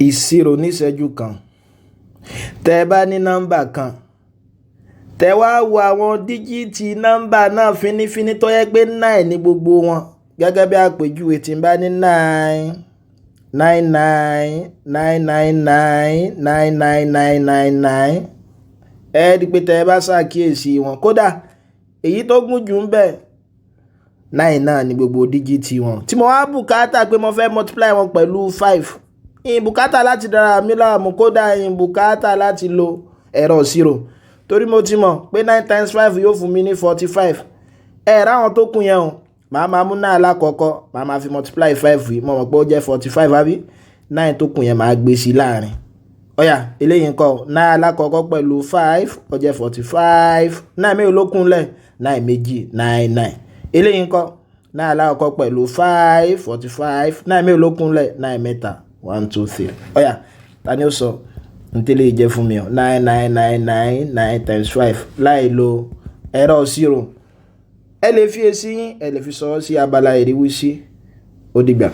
Ìṣirò níṣẹ́jú kan. Tẹ́ ẹ bá ní nọ́mbà kan, tẹ́ wá wo àwọn digit nọ́mbà náà fínífíní tó yẹ pé nine ní gbogbo wọn. Gẹ́gẹ́ bí àpèjúwe, tí n bá ní 9 9 9 9 9 9 9 9 9 9 9 9, ẹ rí i pé tẹ́ ẹ bá ṣàkíyèsí wọn, kódà èyí tó gùn jù ń bẹ, nine náà ní gbogbo digit wọn. Tí mo wá bùkátà pé mo fẹ́ multiply wọn pẹ̀lú five, ìbùkátà láti dára mi láàmú, kódà ìbùkátà láti lo ẹ̀rọ ìṣirò, torí mo ti mọ̀ pé nine times five yóò fún mi ní 45. Ẹ ráwọn tó kù yẹn o, màá máa mú nine alákọ̀ọ́kọ́, màá máa fi multiply five yìí. Mo mọ̀ pé ó jẹ́ 45, àbí? Nine tó kù yẹn, màá gbé sí láàrin. Ó yá, eléyìí ńkọ́? Nine alákọ̀ọ́kọ́ pẹ̀lú five, ó jẹ́ 45. Nine mélòó ló kún lẹ̀? Nine méjì, nine nine. Eléyìí ńkọ́? Nine alákọ̀ọ́kọ́ pẹ̀lú five, 45. Nine mélòó ló kún lẹ̀? Nine mẹ́ta, one, two, three. Ó yá, ta ni ó sọ ntẹ́lẹ̀ jẹ́ fún mi o? 9 9 9 9 9 times five láì lo ẹ̀rọ ìṣirò. Ẹ lè fi èsì yín, ẹ lè fi sọ̀rọ̀ sí abala ìrísí. Ó dìgbà.